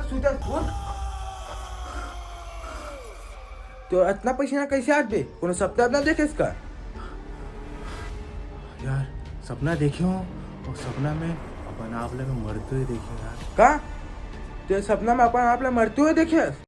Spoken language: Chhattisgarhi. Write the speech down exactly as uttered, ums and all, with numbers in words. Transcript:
सुता, उठ। तो इतना पसीना कैसे आत बे? कोनो सपना अपना देखेस का? यार, सपना देखे हो, और सपना में अपन आप ला मैं मरते हुए देखे यार। का? ते सपना में अपन आप ला मरते हुए देखे?